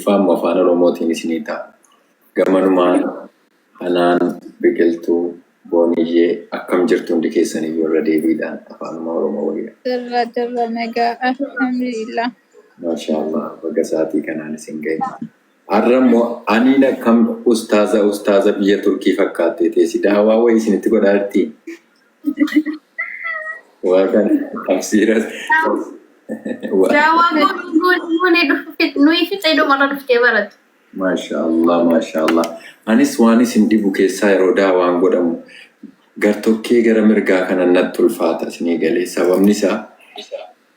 Ingiliffaan moo Afaan Oromootiin isinii ta'a? Gamanumaan Hanaan, Biqiltuu, Booniyyee akkam jirtu hundi keessaniyyuu irra deebiidhaan afaanuma Oromoo wayya. Jirra jirra nagaa alhamdulillah. Maashaa Allah baga sa'aatii kanaan isin gahe. Har'a immoo aniin akkam ustaaza ustaaza biyya Turkii fakkaattee teessi daawaa wayii isinitti godhaa jirtii? Waa kana tafsiira waa. Daawaa goonee nuyi fixee dhumarra dhuftee baratu. Maashaallah maashaallah anis waan isin dhibu keessaa yeroo daawaan godhamu gartokkee gara mirgaa kana natti ulfaata isinii galee sababni isaa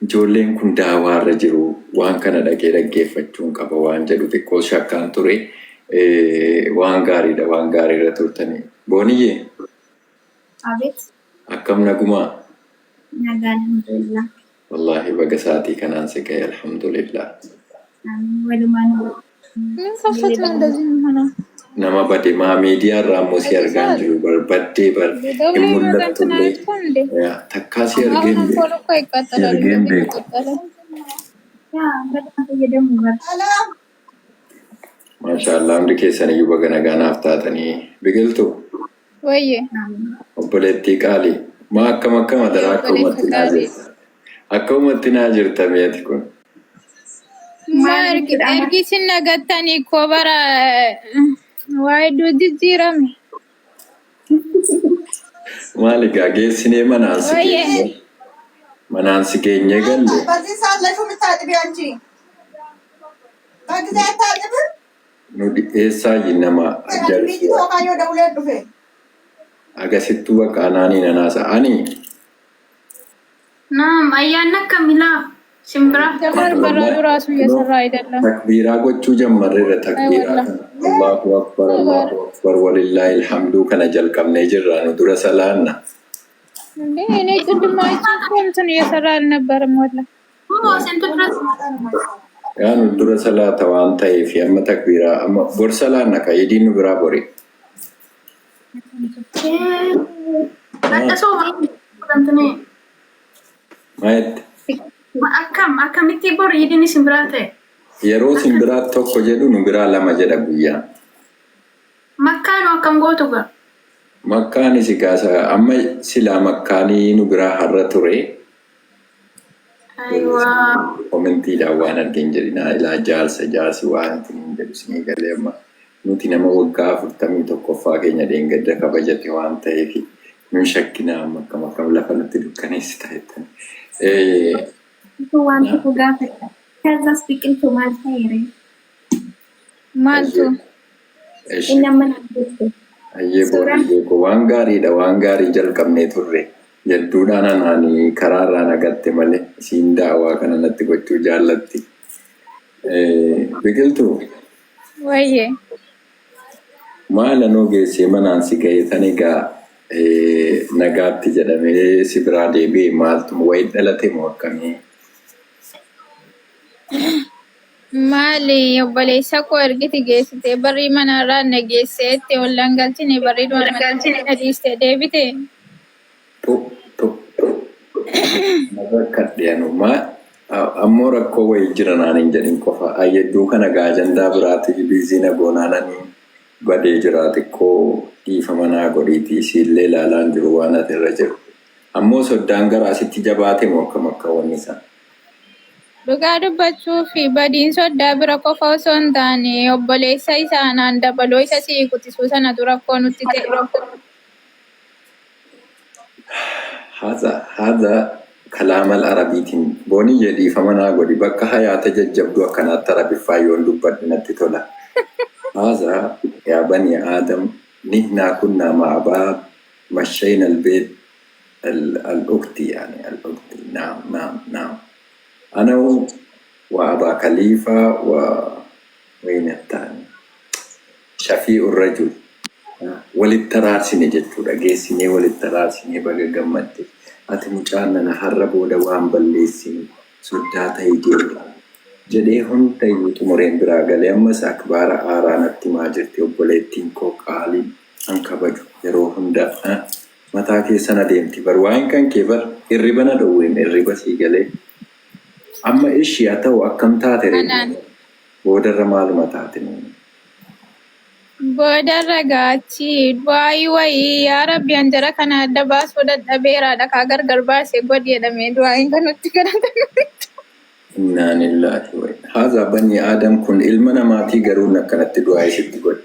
ijoolleen kun daawaarra jiru waan kana dhaqee dhaggeeffachuun qaba waan jedhu xiqqoo shakkaan ture waan gaariidha waan gaariirra turtanii booniyyee Abeet. Akkam nagumaa? Nagaa alhamdulillah. Wallaahi baga sa'aatii kanaan si gahe alhamdulillah. Amiin walumaan ምን ከፈት ነው እንደዚህ የሚሆነው? Nama bade maa miidiyaa irraa immoo si argaa hin jiru bar baddee bar hin ደብሊው እንትን mul'attullee. አልኩም እንዴ? Yaa, Takkaa si argee አሁን hin እኮ beeku. እኮ Si ይቃጠላል፣ argee hin እንደዚህ beeku. ይቃጠላል። yaa በጣም fayyadamu bar. Maashaallah hundi keessan iyyuu baga nagaa naaf taatanii biqiltuu. ወይዬ Obboleettii qaalii. Maa akkam akkam adaraa akka obboleessa uumatti naa gaarii. jirta. Akka uumatti naa jirta mi'ati kun. Maa Maal ergi jechuudha amma? ergi isin nagattanii koo bara waa hedduu jijjiirame. Maali gaa geessinee manaan si Wayyee. geenyee manaan si geenyee galle. በዚህ ሰዓት ለሹም ታጥቢ አንቺ በጊዜ አታጥብም። Nu dhiyeessaa nama Miiti tookaayoo dawulee dhufe. agasittuu bakka anaanii nanaasa. Ani Naam, ayyaanni akkamilaa simbira. ጀመር በረዶ ራሱ እየሰራ አይደለም። takbiiraa gochuu jammarreerra takbiiraa ወላ kana. Allahu akbar Allahu akbar walillahi alhamduu kana jalqabnee jirra nu dura salaanna. እንዴ እኔ ቅድም አይቼ እኮ እንትን እየሰራ አልነበረም። ወላ Moo isintu dura Yaa nu dura salaata waan ta'eef amma takbiiraa amma bor salaanna ka idiin nu biraa bori. Hadha sooma fudhantanii. Maayette Akkam akkamitti bor idiin isin biraa ta'e? yeroo isin biraa tokko jedhu nu biraa lama jedha guyyaan. Makkaanoo akkam gootu gaa? Makkaanis egaa amma silaa makkaanii nu biraa har'a ture. Ayiwaa. Komentiidhaan waan argeen jedhinaa ilaa jaarsa jaarsi waan itti hin jedhu isinii galee amma nuti nama waggaa 41ffaa keenya dheengadda kabajate waan ta'eef nun shakkinaa amma akkam akkam lafa nutti dukkaneessita jettan. Biqiltuu waan tokko gaafadha. Kazaas biqiltuu maal ta'eere? Maaltu? Eshi. Inni amma naan jette. Hayyee Suuraan booniyyee koo waan gaariidha waan gaarii jalqabnee turre jedduudhaan anaanii karaarraa nagatte malee isiin daawaa kana natti gochuu jaallatti. Biqiltuu Wayyee. maal anoo geessee manaan si ga'e tan egaa nagaatti jedhamee si biraa deebi'e maaltu wayi dhalate moo akkamii? Maali obboleessa koo ergiti geessitee barrii manarraa na geesseetti ollaan galchine barrii dhuma manatti na dhiiste deebite. Tu tu tu na rakkadhe anu maa ammoo rakkoo wayii jira naan hin jedhin qofa ayyedduu kana gaa ajandaa biraatiif biizii na goonaan ani badee jira xiqqoo dhiifama naa godhiitii isiillee ilaalaan jiru waan ati irra jiru. Ammoo soddaan garaa sitti jabaate moo akkam akka wanni isaa? Dhugaa dubbachuuf badiin soddaa bira qofa osoo hin taane obboleessa isa anaan dabaloo isa sii quxisuu sanatu rakkoo nutti ta'e. Haza haza kalaamal arabiitiin booniyye dhiifama naa godhi bakka hayaata jajjabduu akkanaatti arabiffaa yoon dubbadhe natti tola. Haza yaa bani aadam nihnaa kunnaa ma'a baab mashayna albeet al ukti yani al ukti naam naam naam ana wa abaa kaliifaa wa wayna taani shafii'u rajul walitti araarsine jechuudha geessinee walitti araarsinee baga gammadde ati mucaan nana har'a booda waan balleessine soddaa ta'i deema jedhee hundayyuu xumureen biraa galee ammas akbaara aaraa natti himaa jirti obboleettiin koo qaaliin an kabaju yeroo hunda Mataa keessa na deemti bar waa'een kan kee bar hirriba na dhowweem hirriba sii galee amma ishi haa ta'u akkam taate ree Anaan. Boodarra maaluma taate? Boodarra gaachi du'aayii wayii yaa Rabbi an jara kana adda baasuu dadhabeera dhakaa gargar baase godhi jedhamee du'aayiin kan nutti kadhatame. Innaa lillaahi wa haazaa banii aadam kun ilma namaatii garuu akkanatti du'aayii sitti godhe.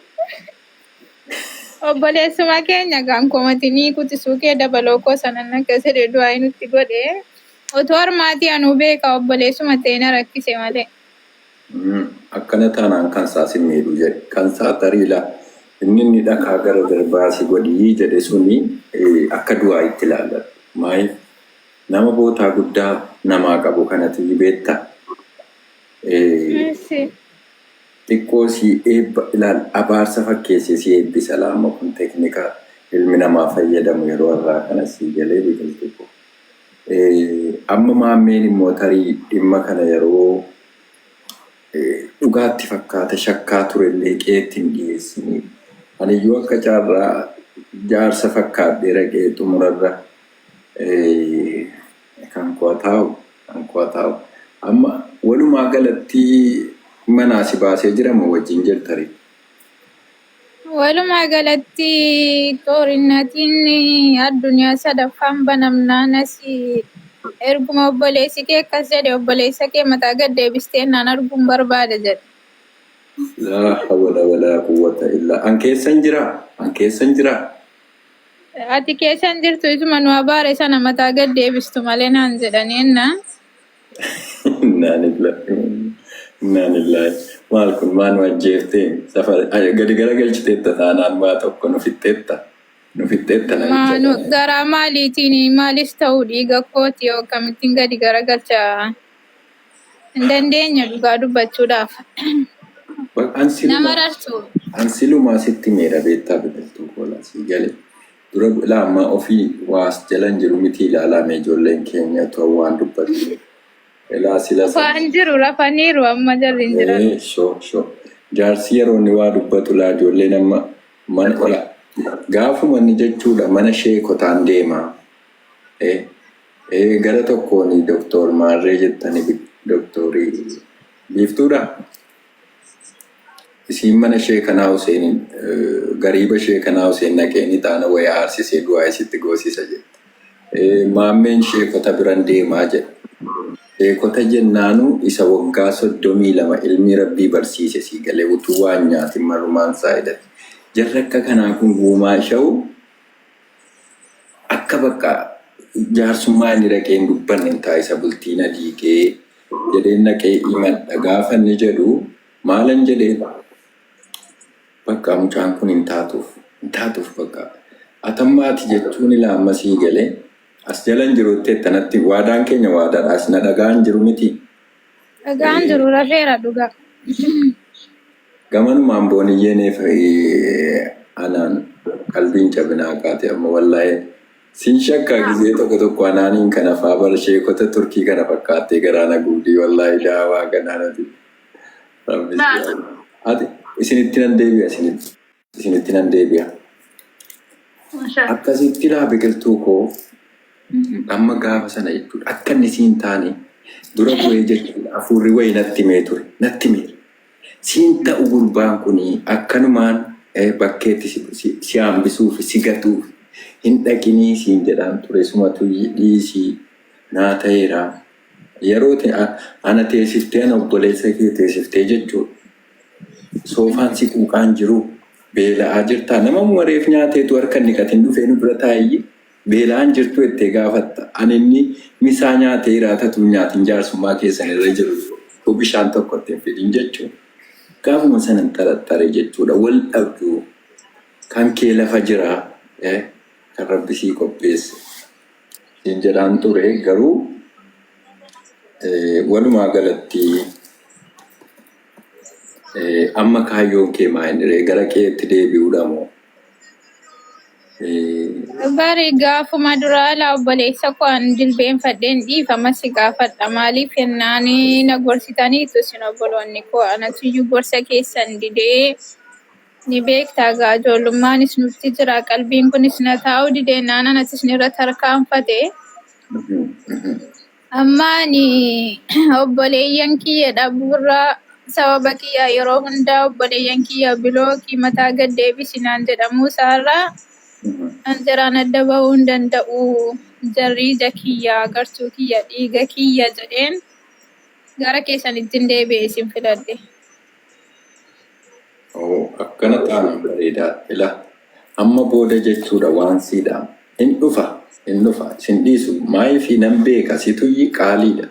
Obboleessuma keenya gaan komatinii kutisuu kee dabaloo koo sanan akkas jedhee du'aayii nutti godhe. Otoo harmaatii anuu beeka obboleessuma ta'e na rakkise malee. Akkana taanaan kan isaa sin miidhu jedhe. Kan isaa tarii laa inni inni dhakaa gara darbaa si godhii jedhe suni akka du'aa itti ilaalladhu. Maayif nama bootaa guddaa namaa qabu kanatu beektaa. Xiqqoo si eebba ilaal abaarsa fakkeessee si eebbisa laamma kun teeknika ilmi namaa fayyadamu yeroo har'aa kana sii galee biqiltuu koo. Amma maammeen immoo tarii dhimma kana yeroo dhugaatti fakkaata shakkaa turellee qe'eetti hin dhiyeessine. Aniyyuu akka carraa jaarsa fakkaadhee raqee xumurarra kan koo taa'u kan koo taa'u. Amma walumaa galatti manaa si baasee jira moo wajjin jirtari? Walumaa galatti xoorinnatiin addunyaa sadaffaan banamnaan asii erguma obboleessi kee akkas jedhe obboleessa kee mataa gad deebistee naan arguun barbaada jedhe. Laa hawla walaa quwwata illaa. An keessan jiraa? An keessan jiraa? Ati keessan jirtu isuma nu abaare sana mataa gad deebistu malee naan jedhanii ennaan. Innaa lillaahi. Innaa lillaahi. Maal kun maa nu ajjeeftee safara gadi garagalchiteetta taanaan waa tokko nu fixxeetta. Nu fixxeetta namicha Maanu kana. garaa maaliitiin maalis ta'uu dhiiga kooti yoo akkamittiin gadi garagalcha hin dandeenye dhugaa dubbachuudhaaf. An Nama silumaa rarsu. an silumaa sitti meera beektaa biqiltuu koolaa sii gale. Dura ilaa ofii waas jalan jiru miti ilaalame ijoolleen keenya otoo waan dubbatu. Ilaa sila sana. Waan jiru rafaniiru amma jarri hin jiran. Shoo shoo. Jaarsi yeroo inni waa dubbatu laa ijoolleen amma mana ola. Gaafuma inni jechuudha mana sheekotaan deemaa. Gara tokkoon doktor Maarree jettanii doktoorii biiftuudha. Isiin mana ishee kanaa Hussein gariiba ishee kanaa Hussein naqeen ixaana wayii aarsisee du'aa isitti goosisa jette. Maammeen sheekota biran deemaa jedha. Sheekota jennaanu isa waggaa 32 ilmi rabbii barsiise sii galee utuu waan nyaatin marrumaan isaa hidhate. Jarri akka kanaa kun guumaa sha'u akka bakka jaarsummaa inni dhaqee hin dubbanne hin taa'isa bultii na diigee jedheen dhaqee himadha gaafa inni jedhu maalan jedhee bakka mucaan kun hin taatuuf hin taatuuf bakka atammaati jechuun ilaa amma sii galee as jalan jirutti tanatti waadaan keenya waadaadha as na dhagaan jiru miti. Dhagaan jiru rafeera dhugaa. Gamanumaan booniyyeeneef anaan qalbiin cabinaa kaate amma wallaahi siin shakkaa gisee tokko tokko anaaniin kana faa bara sheekota Turkii kana fakkaattee garaana guudii wallaahi daawaa kanaanati. Rabbi si haa. Ati isinitti nan deebi'a isinitti nan deebi'a. Akkasitti laa biqiltuu koo amma gaafa sana jechuudha akka inni siin taane dura bu'ee jechuudha hafuurri wayii natti himee ture natti himee siin ta'u gurbaan kun akkanumaan bakkeetti si hambisuuf si gatuuf hin dhaqinii siin jedhaan ture sumatu dhiisii naa ta'eera yeroo ana teessiftee ana obboleessa kee teessiftee jechuudha soofaan si quuqaan jiru beela'aa jirtaa nama mareef nyaateetu harka inni qatin dhufee nu bira taa'ii beela'aan jirtu jettee gaafatta. Ani inni misaa nyaatee jiraatatu nyaatin jaarsummaa keessan irra jiru utuu bishaan tokko itti hin fidin jechuudha. Gaafuma sana hin xaraxxare jechuudha. Wal dhabdu kan kee lafa jira kan rabbi sii qopheesse. Siin jedhaan ture garuu walumaa galatti amma kaayyoon kee maa inni ree gara qe'eetti deebi'uudha moo? Bari gaafuma duraa laa obboleessa koo an jilbeenfadheen dhiifama si gaafadha. Maaliif jennaan na gorsitaniitu isin obboloonni koo anatuyyuu gorsa keessan didee ni beektaa gaa ijoollumaanis nutti jira qalbiin kunis na taa'uu didee naan anatis nirra tarkaanfate. Amma ani obboleeyyan kiyya dhabuurraa Sababa kiyyaa yeroo hundaa obboleeyyan kiyya bilookii mataa gad deebisi naan jedhamuu isaarraa an jaraan adda bahuu hin danda'u. Jarri ija kiyya, gartuu kiyya, dhiiga kiyya jedheen gara keessanittin deebi'e isin filadhe. Oo, akkana taanaan bareedaa. Ila amma booda jechuudha waan siidha. Hin dhufa, hin dhufa. Sin dhiisu. Maayifi nan beeka si tuyyi qaaliidha.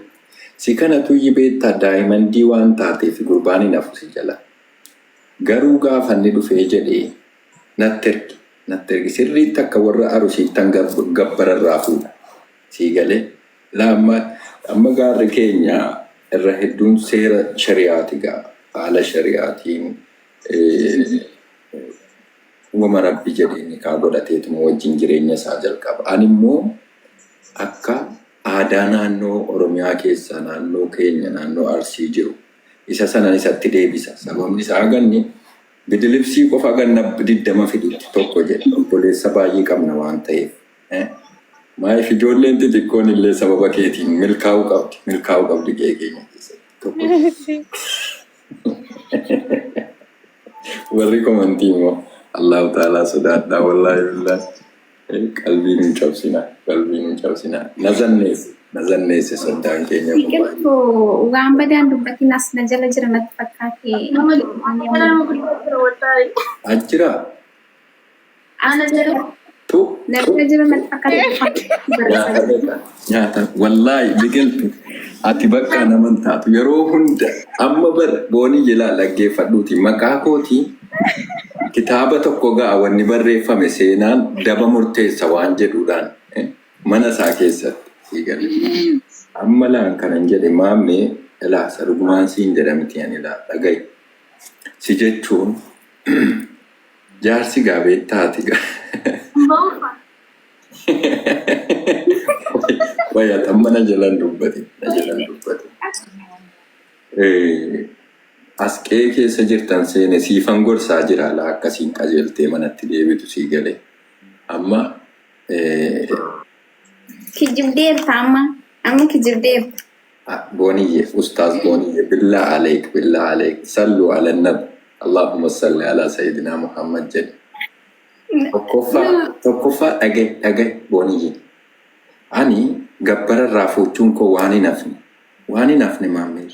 Si kana tuyyi beektaa daayimandii waan taateef gurbaan hin hafu si jala. Garuu gaafa inni dhufee jedhe natti ergi. Natti ergi. Sirriitti akka warra arusiittan gabbara irraa fuudha. Sii galee? Ilaa amma amma gaarri keenya irra hedduun seera shari'aati gaa. Haala shari'aatiin wama rabbi jedhee nikaa godhateetuma wajjin jireenya isaa jalqaba. Ani immoo akka aadaa naannoo Oromiyaa keessaa naannoo keenya naannoo Arsii jiru isa sanan isatti deebisa. Sababni isaa ganni bidilibsii qofa ganna 20 fidutti tokko jedhe obboleessa baay'ee qabna waan ta'eef. Maaliif ijoolleen xixiqqoon illee sababa keetiin milkaa'uu qabdi. Milkaa'uu qabdi qe'ee keenya keessatti. Tokko warri komantii immoo Allahu ta'aalaa sodaadhaa wallaahi billaahi. Qalbii nun cabsinaa qalbii nun cabsinaa. Na zanneesse na zanneesse soddaan keenya kun baay'ee. Biqiltuu waan badaan dubbatin as na jala jira natti fakkaate. Nama nama guddaa jira wallaahi. Achira As Ana jala tu na tu bira jira natti fakkaate afaan nyaata barreessaa jira. beeka nyaata wallaahi biqiltu ati bakka naman taatu yeroo hunda amma bar boonii jilaa dhaggeeffadhuuti maqaa kootii kitaaba tokko ga'a wanni barreeffame seenaan daba murteessa waan jedhuudhaan mana isaa keessatti sii gale. Amma laan kanan jedhe maammee ilaa sarugumaan siin jedha miti ani ilaa dhaga'i. Si jechuun Jaarsi gaa beektaa ati gaa. Ba'uufa. Wayya amma na jalan dubbate na jalan dubbate. As qe'ee keessa jirtan seene siifan gorsaa jira laa akkasiin qajeeltee manatti deebitu sii galee. Amma Kijibdeerta amma. Amma kijibdeerta. Booniyye ustaaz Booniyye billaa aleek billaa aleek sallu ala nabi Allahumma salli ala sayyidina Muhammad jedhi. Tokkoffaa tokkoffaa dhaga'i dhaga'i Booniyye. Ani gabbara irraa fuuchuun koo waan hin hafne waan hin hafne maammeer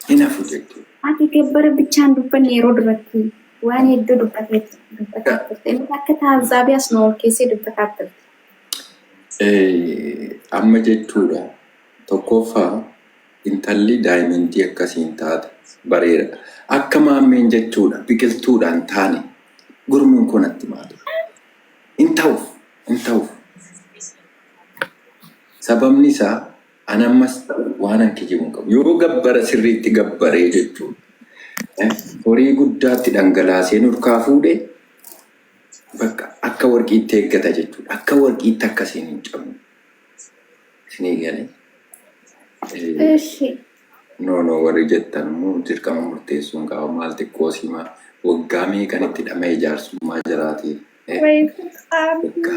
hin hafu jechuudha. Ati gabbara bichaan dubbanne yeroo duratti waan hedduu dubbatee dubbataa turte. Inni akka taazzaabii as nu ol keessee dubbataa turte. Amma jechuudha Tokkooffaa intalli daayimendii akkasiin taate bareera. Akka maammeen jechuudha biqiltuudha hin taane gurmuun koo natti himaa ture. Hin ta'uuf hin ta'uuf. Sababni isaa an ammas waanan kijibu hin qabu. Yoo gabbara sirriitti gabbaree jechuudha. Horii guddaatti dhangalaasee nurkaa fuudhee bakka akka warqiitti eeggata jechuudha. Akka warqiitti akkasiin hin cabne. Isinii galee. Eshi. No no warri jettan immoo dirqama murteessuun qaba maal xiqqoo simaa waggaa meeqan itti dhama'e jaarsummaa jaraatiif.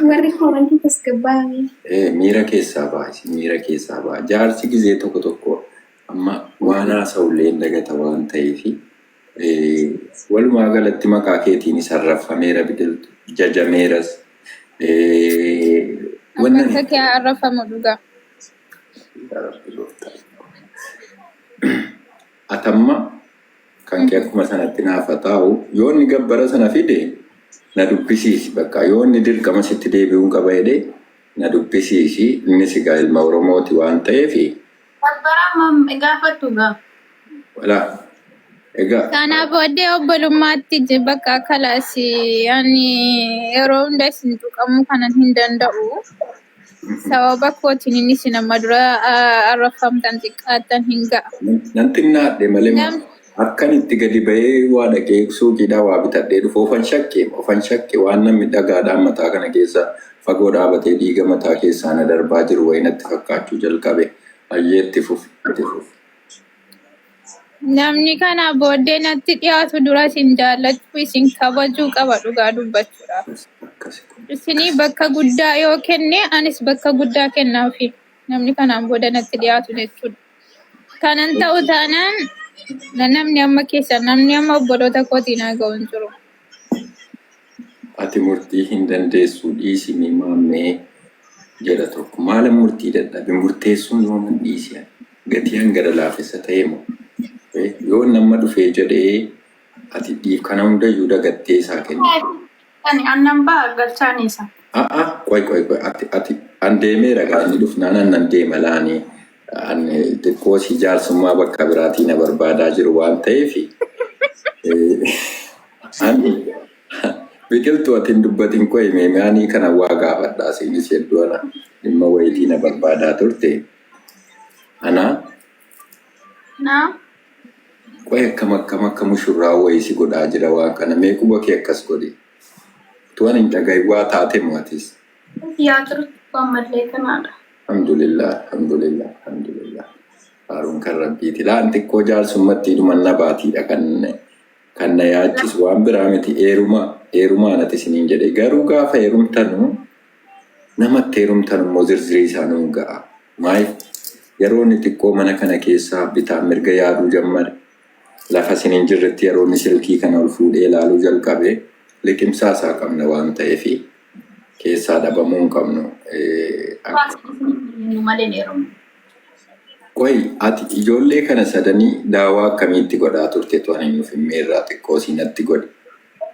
Warri koomantii tasgabbaa'ame. Miira keessaa ba'a isin miira keessaa ba'a. Jaarsi gizee tokko tokko amma waan haasa'ullee hin dagata waan ta'eef walumaa galatti maqaa keetiinis arrabfameera biqiltu jajameeras. Wannan Akka kee haa arrafamu dhugaa. Yaa Rabbi gooftaa. Atamma kan kee akkuma sanatti naaf haa taa'u yoo inni gabbara sana fide na dubbisiisi bakka yoo inni dirqama sitti deebi'uun qaba jedhee na dubbisiisi innis egaa ilma Oromooti waan ta'eef Gabbara mam gaafattu gaa. Walaa egaa Kana booddee obbolummaatti bakka kalaas ani yeroo hunda isin tuqamuu kanan hin danda'u. Sababa kootiin inni isin amma dura arrabfamtan xiqqaattan hin ga'a. Nan xinnaadhe malee akkan itti gadi ba'ee waa dhaqee suuqiidhaa waa bitadhee dhufu ofan shakke ofan shakke waan namni dhagaadhaan mataa kana keessa fagoo dhaabatee dhiiga mataa keessaa na darbaa jiru wayii natti fakkaachuu jalqabe. Hayyee itti fufi itti fufi. Namni kana booddee natti dhiyaatu dura isin jaallachuu isin kabajuu qaba dhugaa dubbachuudhaaf. Akkasi kun. Isinii bakka guddaa yoo kenne anis bakka guddaa kennaafi namni kanaan booda natti dhiyaatu jechuudha. Kanan ta'u taanaan Namni amma keessa namni amma obboloota kootiin haa ga'u hin jiru. Ati murtii hin dandeessu dhiisi mee maammee jedha tokko. Maalan murtii dadhabe murteessuun yooman dhiisi ani. Gatii an gara laafessa ta'e moo? Yoo inni amma dhufee jedhee ati dhiif kana hundayyuu dagattee isaa kennite. Ani annan ba'a galchaan isa. A'a qoy qoy qoy ati ati an deemeera gaa inni dhufnaan an nan deema laani an xiqqoo si jaarsummaa bakka biraatii na barbaadaa jiru waan ta'eef ani biqiltuu ati hin dubbatin qoy mee ani kana waa gaafadhaa siinis hedduu ana dhimma wayitii na barbaadaa turte ana Naa. Qoy akkam akkam akka mushurraa wayii si godhaa jira waan kana mee quba kee akkas godhi. Utuu ani hin dhagahin waa taate moo atis? Yaa turutti ammallee kanaadha. Alhamdulillah alhamdulillah alhamdulillah faaruun kan rabbiiti. Laan xiqqoo jaarsummattii dhuman na baatiidha kan kan na yaachisu waan biraa miti eeruma eerumaan ati isiniin jedhe garuu gaafa heerumtanu namatti heerumtan immoo zirzirii isaa nuun ga'a. Maayif yeroo inni xiqqoo mana kana keessaa bitaan mirga yaaduu jammare lafa isin hin jirretti yeroo inni silkii kana ol fuudhee ilaaluu jalqabe liqimsaa isaa qabna waan ta'eef keessaa dhabamuu hin qabnu. Malee hin heerumne. Qoy ati ijoollee kana sadanii daawaa akkamiitti godhaa turtetu ani hin dhufin mee irraa xiqqoo sii natti godhi.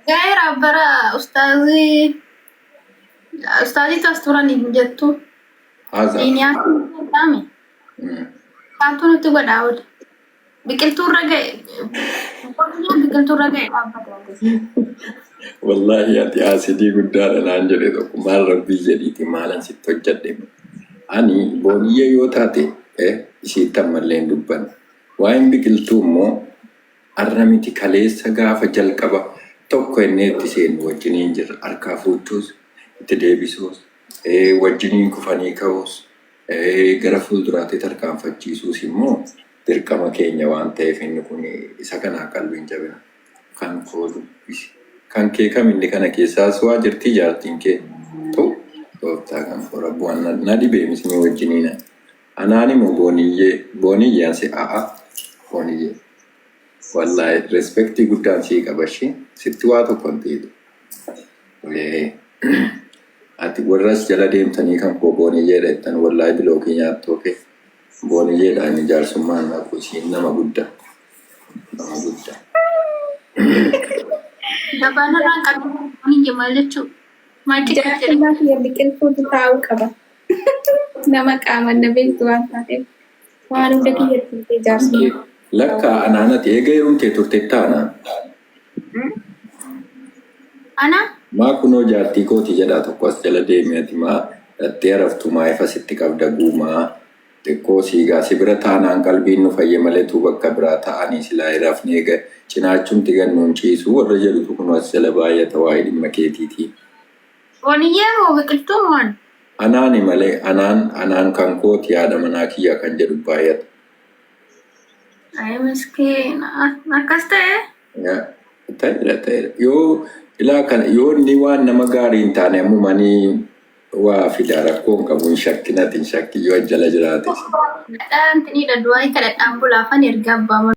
Gaa'eera bara ustaazii ustaazii tas turan hin jettu. Haza. Diiniyaatu godhaame. Isaantu nutti godhaa oole. Biqiltuu irra ga'e. Boqqolloo biqiltuu irra ga'e dhaabbate. Wallaahi ati aasidii guddaadha naan jedhe tokko maal rabbii jedhiiti maalan sitti hojjedhe. Ani booniyyee yoo taate isiitti ammallee hin dubbanne. Waa'een biqiltuu immoo arra miti kaleessa gaafa jalqaba tokko innee itti seennu wajjiniin jirra. Harkaa fuuchuus itti deebisuus wajjiniin kufanii ka'uus gara fuulduraatti tarkaanfachiisuus immoo dirqama keenya waan ta'eef inni kun isa kanaa qalbiin jabina. Kan koo dubbisi. Kan kee kam inni kana keessaas waa jirtii jaartiin kee. Tu gooftaa kan koo rabbu waan na dhibee misinii wajjiniin. Anaan immoo booniyyee booniyyee ansi a'a booniyyee. Wallaahi respektii guddaan sii qaba ishee sitti waa tokko hin ta'etu. Ati warras jala deemtanii kan koo booniyyee dha jettan wallaahi bilookii nyaattoo kee. Booniyyeedha inni jaarsummaan naqu isiin nama guddaa. Nama guddaa. Gabaan irraan qabu booniyye maal jechuu? Maal xiqqaa jedhe? Jaarsummaa kiyya biqiltuutu taa'uu qaba. Nama qaamaan na beektu waan taateef waan hunda kiyya tuutee jaarsummaa. Lakkaa anaan ati eega heerumtee turte taanaan. Ana? Maa kunoo jaartii kooti jedhaa tokko as jala deemi ati maa dhattee araftu maa ifa sitti qabda guumaa xiqqoo siigaa si bira taanaan qalbiin nu fayye malee tuu bakka biraa ta'anii silaa hin rafne eega cinaachumti gad nuun ciisuu warra jedhutu kunoo as jala baay'ata waa'ee dhimma keetiitii. Booniyyee moo biqiltuu moo ani? Anaani malee anaan anaan kan kooti haadha manaa kiyya kan jedhu baay'ata. Ay miskiina akkas ta'e. Ta'eera ta'eera yoo ilaa kana yoo inni waan nama gaarii hin taane ammumanii waa fida rakkoo hin qabu hin shakkin ati hin shakkin yoo jala jiraates. Kadhaan tiniidha du'aa kadhadhaan bulaafan erga abbaa.